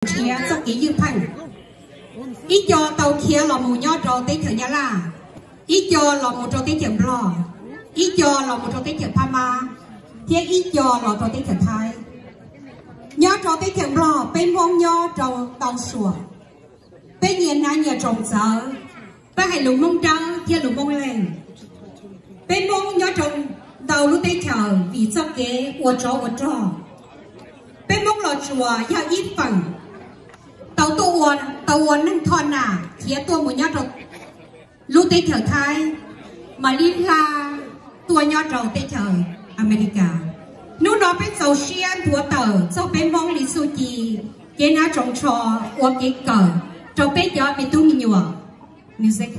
nrhiav txoj kev ywj pheej. Ib co tau khiav los mus nyob rau teb chaws Nyab Laj, ib co los mus rau teb chaws Nplog, ib co los mus rau teb chaws Phab Mab, thiab ib co los rau teb chaws Thaib. Nyob rau teb chaws Nplog peb Hmoob nyob rau tau suam, peb nyias hnav nyias tsoos txawv, peb hais lus Hmoob Dawb thiab lus Hmoob Leeg. Peb Hmoob nyob rau ntau lub teb chaws vim txoj kev ua tsov ua rog. Peb Hmoob Los Tsuas yog ib feem tau tuaj ua, tau ua neej thoj nam khiav tuaj mus nyob rau lub teb chaws Thaib, mam li hla tuaj nyob rau teb chaws Amelikas. Hnub no peb txaus siab nthuav tawm txog peb Hmoob li txuj ci, kev hnav tsoos tsho ua kev kawm rau peb cov me tub me nyuam. Music.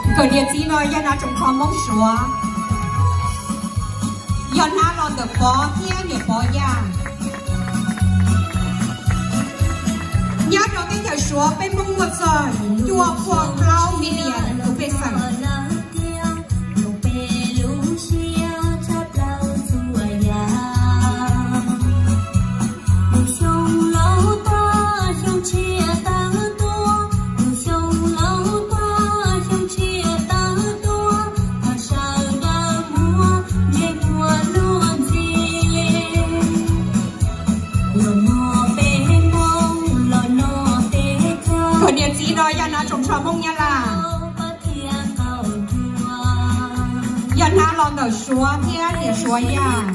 Nkawm niam txiv no yog hnav tsoos tsho Hmoob Suav, yog hnav los ntawm Pov thiab niam Pov Yaj. Nyob rau teb chaws Suav peb Hmoob muaj txog cuaj puas plaub million tus pej xeem. Nkawm niam txiv no yog hnav tsoos tsho Hmoob Nyab Laj, yog hnav los ntawm Suav thiab niam Suav Yaj.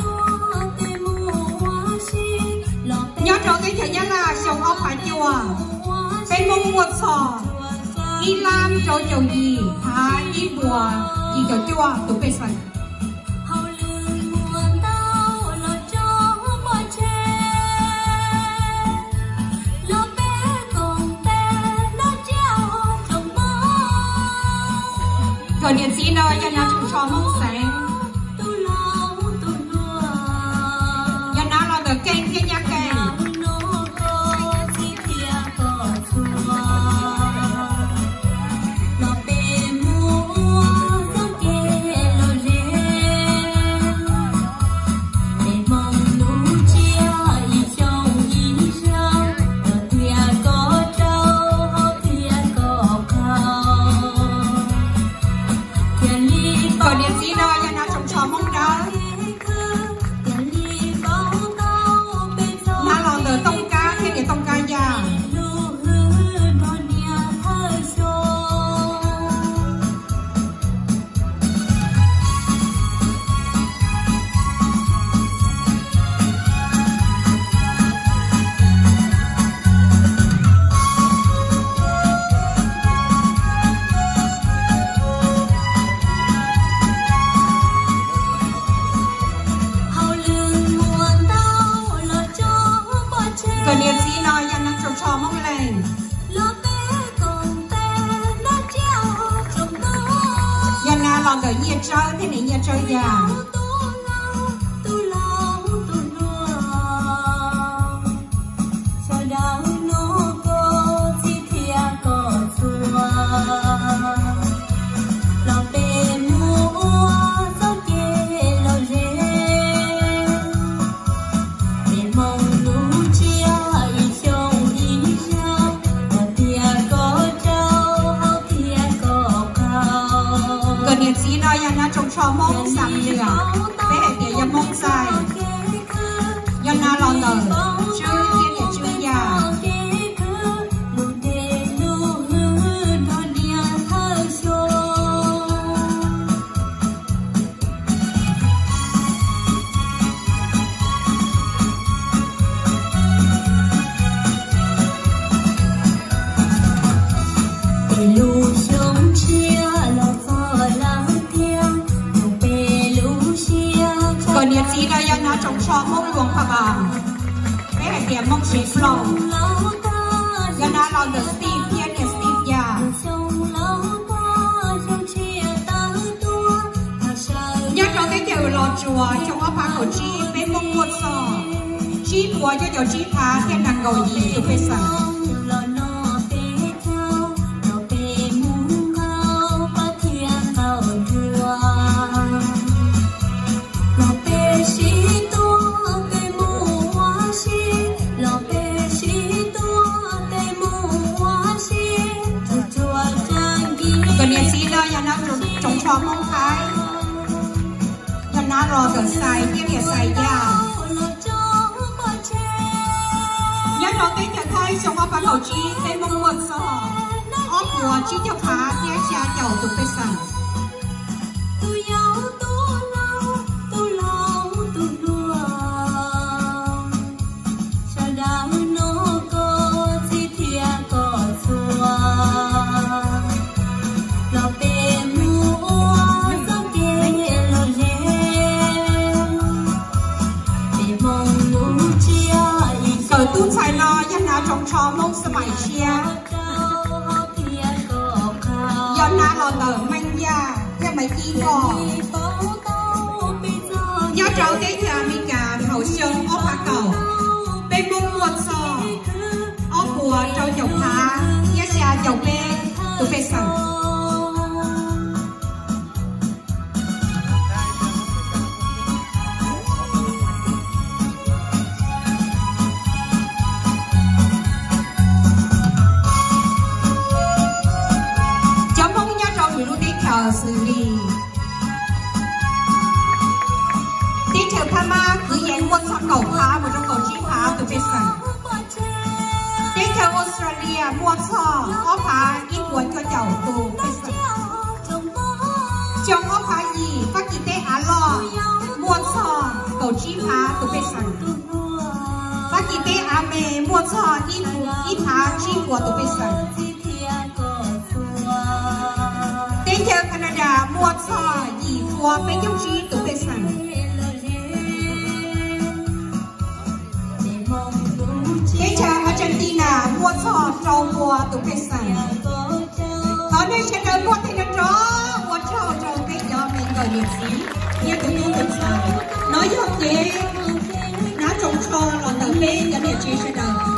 Nyob rau teb chaws Nyab Laj xyoo ob phav cuaj, peb Hmoob muaj txog ib lab rau caum yim phav ib puas yim caum cuaj tus pej xeem. Nkawm niam txiv no yog hnav tsoos tsho Hmoob Xeev, yog hnav los ntawm Keej thiab Nyab Keej. Nkawm niam txiv no yog hnav tsoos tsho Hmoob Dawb, hnav los ntawm Tooj Kab thiab niam Tooj Kab Yaj. Nkawm niam txiv no yog hnav tsoos tsho Hmoob Leeg, yog hnav los ntawm Nyiaj Tsawb thiab niam Nyiaj Tsawb Yaj. Nkawm niam txiv no yog hnav tsoos tsho Hmoob Xam Liam, peb hais tias yog Hmoob Xais, yog hnav los ntawm Tswb thiab niam Tswb Yaj. Nkawm niam txiv no yog hnav tsoos tsho Hmoob Luas Pha Npas, peb hais tias Hmoob Sev Plooj, yog hnav los ntawm Steve thiab niam Steve Yaj. Los Tsuas xyoo ob phav kaum tsib, peb Hmoob muaj txog tsib puas cuaj caum tsib phav thiab nees nkaum yim tus pej xeem. Nkawd niam txiv no yog hnav tsoos tsho Hmoob Thaib, yog hnav los ntawm Xais thiab niam Xais Yaj. Nyob rau teb chaws Thaib xyoo ob phav kaum tsib, peb Hmoob muaj txog ob puas tsib caug phav thiab xya caum tus pej xeem. Nkawd tub ntxhais no yog hnav tsoos tsho Hmoob Xas Mais Tshiab, yog hnav los ntawm Meej Yaj thiab Maiv Cib Nkoj. Nyob rau teb chaws Amelikas thaum xyoo ob phav kaum, peb Hmoob muaj txog ob puas rau caum phav thiab xya caum peb tus pej xeem. Cov Hmoob nyob rau lwm lub teb chaws xws li teb chaws Phab Mab kwv yees muaj txog kaum phav mus rau kaum tsib phav tus pej xeem. Teb chaws Australia muaj txog ob phav ib puas cuaj caum tus pej xeem. Xyoo ob phav yim Fab Kis teb av loj muaj txog kaum tsib phav tus pej xeem. Fab Kis teb av me muaj txog ib phav tsib puas tus pej xeem. Teb chaws Canada muaj txog yim puas peb caug tsib tus pej xeem. Teb chaws Argentina muaj txog rau puas tus pej xeem. Thov nej sawv daws muaj tes nrov nrov ua tsaug rau peb cov me nkawm niam txiv thiab tus tub tus ntxhais. No yog kev hnav tsoos tsho los ntawm peb cov niam tsev sawv daws.